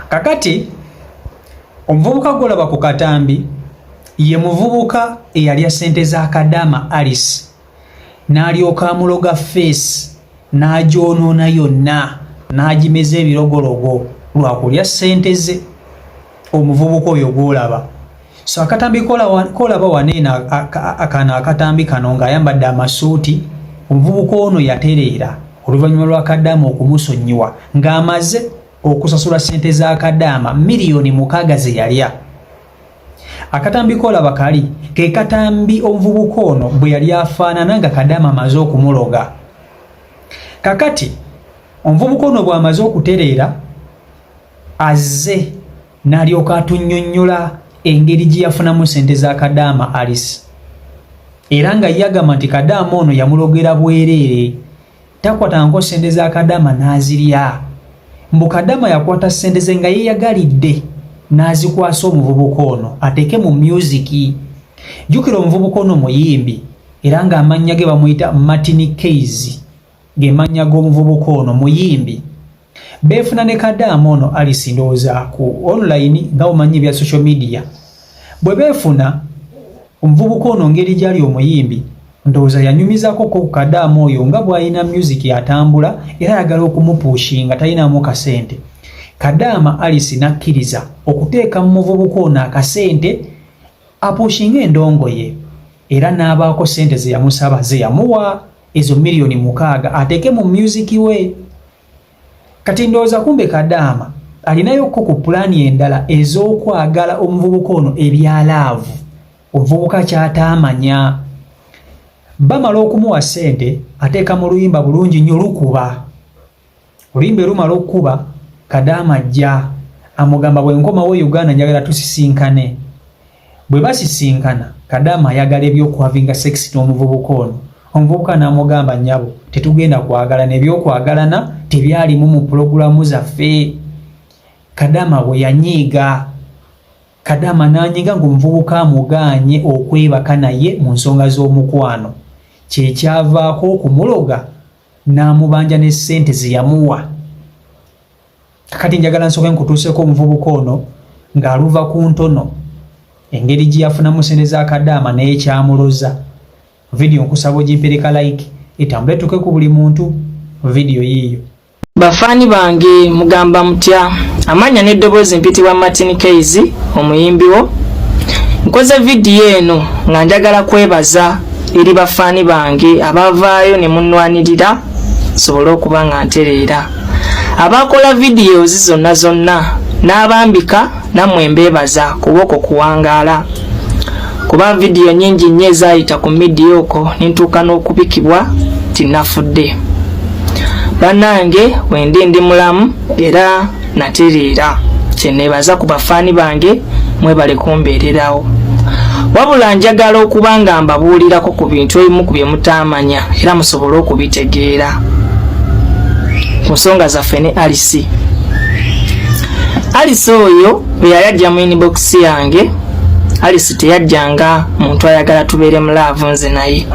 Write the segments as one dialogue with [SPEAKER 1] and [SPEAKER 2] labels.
[SPEAKER 1] Kakati omuvubuka gwolaba ku katambi ye muvubuka eyalya ssente za Kadaama Alice n'alyoka amuloga feesi n'agyonoona yonna n'agimeza ebirogologo lwa kulya ssente ze. Omuvubuka oyo gwolaba so akatambi kolaba wano eno akano akatambi kano ng'ayambadde amasuuti. Omuvubuka ono yatereera oluvannyuma lwa Kadaama okumusonyiwa ng'amaze okusasula ssente za Kadaama 6 millioni ze yalya. Akatambi kolaba kali ke katambi omuvubuka ono bwe yali afaanana nga Kadaama amaze okumuloga. Kakati omuvubuka ono bw'amaze okutereera azze n'alyoka atunnyonnyola engeri gye yafunamu ssente za Kadaama Alice, era nga yagamba nti Kadaama ono yamulogera bwereere, takwatangako ssente za Kadaama n'azirya. Mbu Kadaama yakwata ssente ze nga yeeyagalidde n'azikwasa omuvubuka ono ateeke mu music. Jjukira omuvubuka ono muyimbi era ng'amannya ge bamuyita Martin Kays, ge mannya g'omuvubuka ono, muyimbi. Beefuna ne Kadaama ono Alice ndowooza ku online, nga omanyi ebya social media. Bwe beefuna, omuvubuka ono ngeri gyali omuyimbi, ndowooza yanyumizako ko ku Kadaama oyo nga bw'alina music atambula era ayagala okumupushinga, talinamu kasente. Kadaama Alice n'akkiriza okuteeka mu muvubuka ono akasente apushinga endongo ye, era n'abaako sente ze yamusaba ze yamuwa, ezo 6 millioni ateeke mu music we. Kati ndowooza kumbe Kadaama alinayokko ku pulaani endala ez'okwagala omuvubuka ono ebya love, omuvubuka kyataamanya. Bamala okumuwa ssente, ateeka mu luyimba bulungi nnyo, lukuba. Oluyimba erumala okukuba, Kadaama ajja amugamba, "Bwe nkomawo Uganda njagala tusisinkane." Bwe basisinkana, Kadaama ayagala ebyokuhavinga sex n'omuvubuka ono. Omuvubuka n'amugamba, "Nnyabo, tetugenda kwagalana, ebyokwagalana tebyalimu mu pulogulaamu zaffe." Kadaama bwe yanyiiga, Kadaama n'anyiga ng'omuvubuka amugaanye okwebaka naye mu nsonga z'omukwano, kyekyavaako okumuloga n'amubanja ne ssente ze yamuwa. Kakati njagala nsooke nkutuuseko omuvubuka ono ng'aluva ku ntono engeri gye yafunamu ssente za Kadaama naye kyamuloza. Vidiyo nkusaba ogimpereka like etambule tuke ku buli muntu. Vidiyo yiiyo.
[SPEAKER 2] Bafaani bange, mugamba mutya? Amannya n'eddoboozi mpitibwa Martin Kays, omuyimbi wo. Nkoze vidiyo eno nga njagala kwebaza eri bafaani bange abavaayo ne munnwanirira nsobole okuba nga ntereera, abakola videos zonna zonna n'abambika, nammwe mbeebaza kuba okwo kuwangaala, kuba vidiyo nyingi nnyo ezaayita ku media okwo nentuuka n'okubikibwa tinafudde. Bannange, wendi ndi mulamu era natereera, kyeneebaza ku bafaani bange, mwebale kumbeererawo. Wabula njagala okuba nga mbabuulirako ku bintu ebimu ku bye mutaamanya era musobole okubitegeera ku nsonga zaffe ne Alice. Alice oyo bwe yali ajja mu inbox yange, Alice teyajjanga muntu ayagala tubeere mu love nze naye.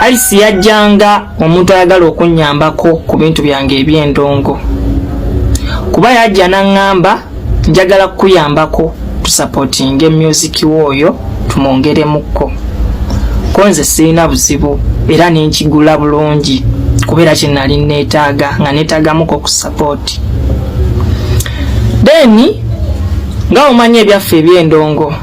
[SPEAKER 2] Alice yajjanga omuntu ayagala okunnyambako ku bintu byange eby'endongo, kuba yajja n'aŋŋamba, "Njagala kukuyambako tusupportinge music w'oyo, tumwongeremukko." Ko nze sirina buzibu era nenkigula bulungi, kubeera kye nali neetaaga nga neetaagamuko ku support. Then nga omanyi ebyaffe eby'endongo,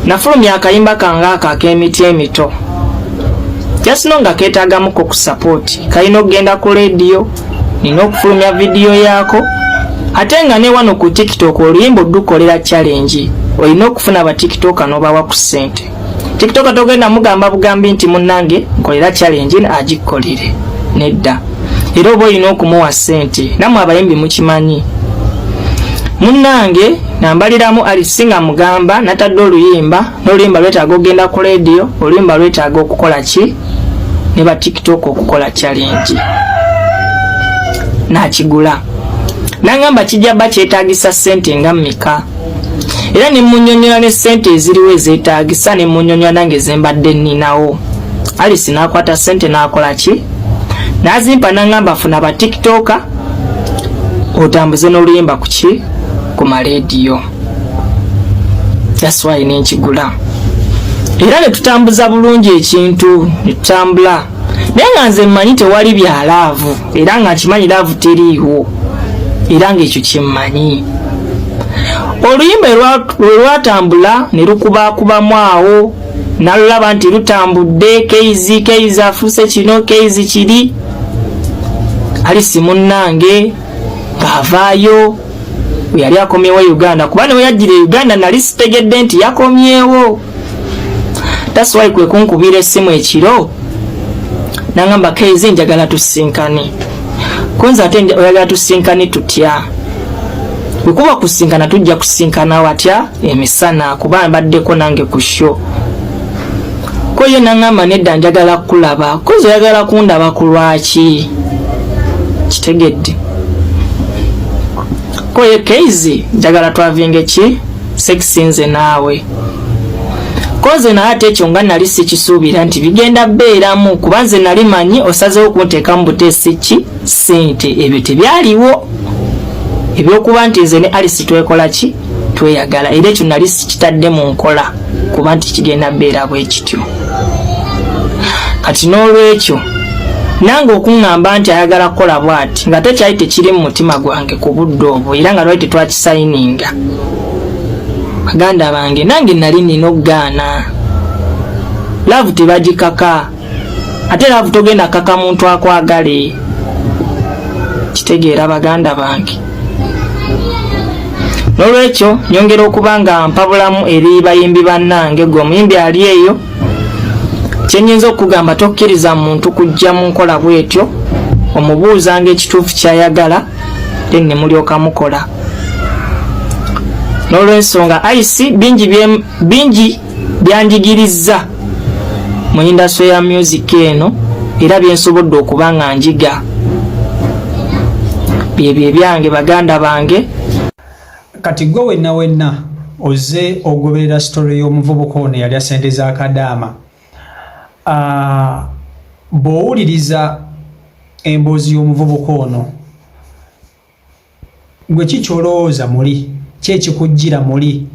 [SPEAKER 2] nafulumya akayimba kange ako ak'emiti emito jasino nga keetaagamuko ku support, kalina okugenda ku leediyo, nina okufulumya vidiyo yaako, ate nga ne wano ku TikTok oluyimba oddukolera challenge, olina okufuna ba TikToker n'obawa ku ssente. TikToker togenda mugamba bugambi nti, "Munnange, nkolera challenge," agikkolere, nedda, era oba olina okumuwa ssente. Nammwe abayimbi mukimanyi. Munnange, nambaliramu Alice nga mugamba natadde oluyimba, n'oluyimba lwetaaga okugenda ku leediyo, oluyimba lwetaaga okukola ki ne ba TikTok okukola challenge. Nakigula, nangamba kijja ba kyetaagisa ssente nga mmeka, era ne munyonyola ne ssente eziriwo ezeetaagisa, ne munyonyola nange zembadde nninawo. Alice n'akwata ssente n'akola ki, n'azimpa, n'angamba, "Funa ba TikToker Otambuze n'oluyimba ku ki, ku maleediyo. That's why nenkigula era ne tutambuza bulungi ekintu, ne tutambula, naye nga nze mmanyi tewali bya love, era nga nkimanyi love teriiwo, era ng'ekyo kyemmanyi. Oluyimba lwe lwatambula ne lukubaakubamu awo, nalulaba nti lutambudde. Keizi, Keizi afuuse kino, Keizi kiri. Alisi munnange ng'avaayo bwe yali akomyewo e Uganda, kuba newe yajjira e Uganda nali sitegedde nti yakomyewo. That's why kwe kunkubira essimu ekiro nangamba, "Keizi, njagala tusinkane." Kunze ate oyagala tusinkane tutya? Bwekuba kusinkana, tujja kusinkana watya emisana, kuba mbaddeko nange ku show? Ko ye nangamba, "Nedda, njagala kukulaba." Kozi oyagala kundaba ku lwaki? Kitegedde? Ko ye, "Keizi, njagala twavinge ki, sex, nze naawe." Koze naye ate ekyo nga nali sikisuubira nti bigenda beeramu, kuba nze nali manyi osazeewo kunteekamu buteesi ki, ssente. Ebyo tebyaliwo, ebyokuba nti nze ne Alice twekola ki, tweyagala. Era ekyo nali sikitadde mu nkola kuba nti kigenda beera bwe kityo. Kati n'olwekyo nange okuŋŋamba nti ayagala kukola bw'ati, nga tekyali tekiri mu mutima gwange ku budde obwo, era nga lwali tetwakisayininga, baganda bange, nange nali nina okugaana. Love tebagikaka, ate love togenda kaka muntu akwagale. Kitegeera, baganda bange? N'olwekyo nyongera okuba nga mpabulamu eri bayimbi bannange. Gwe omuyimbi ali eyo, kyenyinza okugamba, tokkiriza muntu kujja mu nkola bwetyo. Omubuuzanga ekituufu kyayagala, then ne mulyoka mukola. N'olwensonga ice bingi bingi byanjigirizza mu industry ya music eno, era byensobodde okuba nga njiga, byebyo ebyange, baganda bange.
[SPEAKER 1] Kati gwe wenna wenna ozze ogoberera story y'omuvubuka ono eyalya sente za Kadaama, bw'owuliriza emboozi y'omuvubuka ono, gwe ki kyolowooza muli ki ekikujjira muli?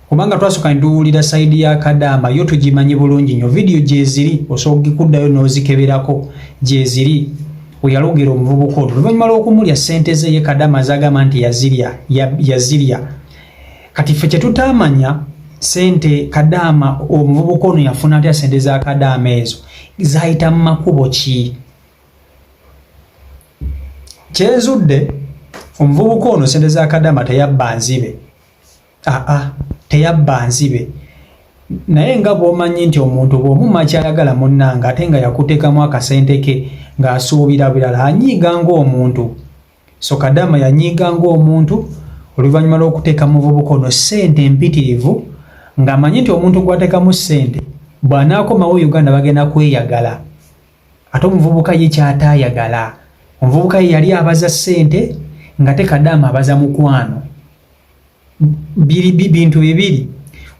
[SPEAKER 1] Kubanga twasooka ne tuwulira side ya Kadaama, yo tugimanyi bulungi nnyo, vidiyo gyeziri, osobola okuddayo n'ozikeberako, gyeziri weyalogera omuvubuka ono oluvannyuma lw'okumulya ssente ze ye Kadaama zagamba nti yazirya, yazirya. Kati ffe kyetutaamanya, sente Kadaama, omuvubuka ono yafuna atya sente za Kadaama ezo? Zayita mu makubo ki? Kyenzudde, omuvubuka ono sente za Kadaama teyabba nzibe, aa, teyabba nzibe. Naye nga bw'omanyi nti omuntu bw'omumma kyayagala, munnanga, ate nga yakuteekamu akasente ke ng'asuubira birala, anyiiga ng'omuntu. So Kadaama yanyiiga ng'omuntu oluvannyuma lw'okuteeka muvubuka ono ssente empitirivu, ng'amanyi nti omuntu gw'ateekamu ssente bw'anaakomawo Uganda bagenda kweyagala. Ate omuvubuka ye kyataayagala, omuvubuka ye yali abaza ssente, nga te Kadaama abaza mukwano. Biri bintu bibiri.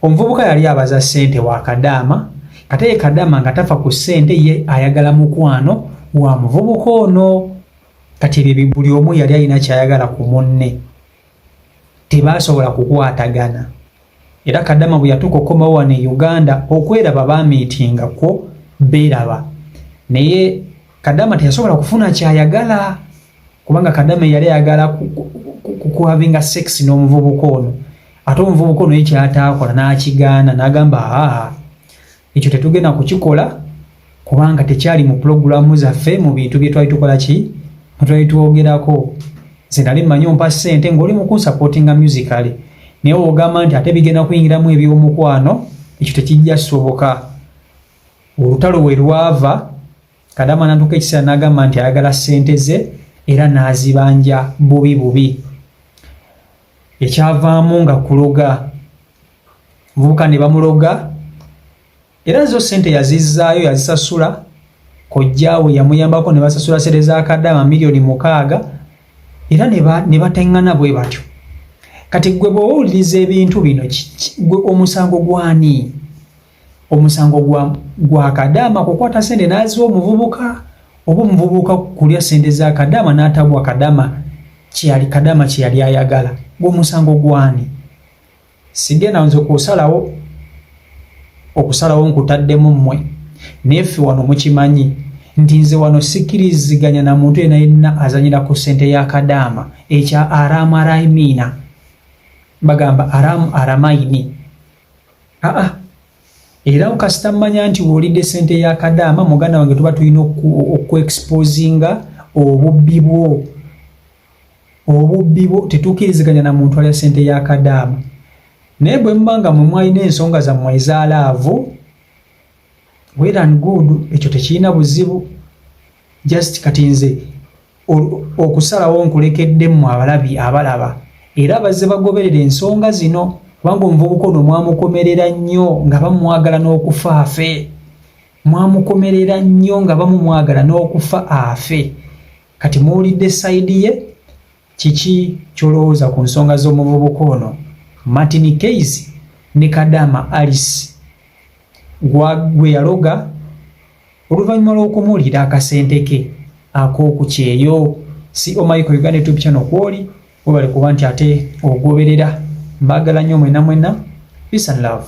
[SPEAKER 1] Omuvubuka yali abaza ssente wa Kadaama, ate ye Kadaama nga tafa ku ssente, ye ayagala mukwano wa muvubuka ono. Kati ebyo buli omu yali alina kyayagala ku munne, tebasobola kukwatagana. Era Kadaama bwe yatuuka okukomawo wano e Uganda, okweraba bamiitinga kwo beeraba, naye Kadaama teyasobola kufuna kyayagala, kubanga Kadaama yali ayagala kuhavinga sex n'omuvubuka ono, ate omuvubuka ono ye kyataakola n'akigaana, n'agamba, "Aa, ekyo tetugenda kukikola, kubanga tekyali mu pulogulaamu zaffe, mu bintu bye twali tukola ki, twali twogerako. Nze nali mmanyi ompa ssente ng'oli mu kunsupportinga musically, naye ogamba nti ate bigenda kuyingiramu ebyomukwano, ekyo tekijja soboka." Olutalo we lwava, Kadaama n'atuuka ekiseera n'agamba nti ayagala ssente ze, era n'azibanja bubi bubi. Ekyavaamu nga kuloga muvubuka, ne bamuloga, era zo ssente yazizzaayo, yazisasula. Kojjaawe yamuyambako ne basasula sente za Kadaama 6 miliyoni, era ne bateŋŋana bwe batyo. Kati gwe bw'owuliriza ebintu bino, gwe omusango gwani? Omusango gwa Kadaama kukwata sente n'aziwa omuvubuka, oba omuvubuka kulya sente za Kadaama n'atabwa Kadaama? Kyeyali Kadama kyeyali ayagala. Gw'omusango gwani? Sigenda nze kusalawo, okusalawo nkutaddemu mmwe. Naye ffe wano mukimanyi nti nze wano sikkiriziganya na muntu yenna yenna azanyira ku ssente ya Kadaama ekya Aramu Araimiina. Bagamba Aramu Aramaini. Aa, era kasita mmanya nti woolidde ssente ya Kadaama, muganda wange, tuba tulina okuexposinga obubbi bwo, obubbi bwo. Tetukkiriziganya na muntu alya ssente ya Kadaama. Naye bwe muba nga mwe mwalina ensonga zammwe eza love, well and good, ekyo tekirina buzibu. Just kati nze okusalawo nkulekedde mmwe abalabi abalaba era bazze bagoberera ensonga zino, kubanga omuvubuka ono mwamukomerera nnyo nga bamwagala n'okufa afe. Mwamukomerera nnyo nga bamumwagala n'okufa afe. Kati muwulidde side ye. Kiki ky'olowooza ku nsonga z'omuvubuka ono Martin Keys ne Kadama Alice gwe yaloga oluvannyuma lw'okumuwulira akasente ke ak'oku kyeyo? Co Michael Uganda YouTube channel kwoli, webale kuba nti ate ogoberera. Mbaagala nnyo mwena mwena. Peace and love.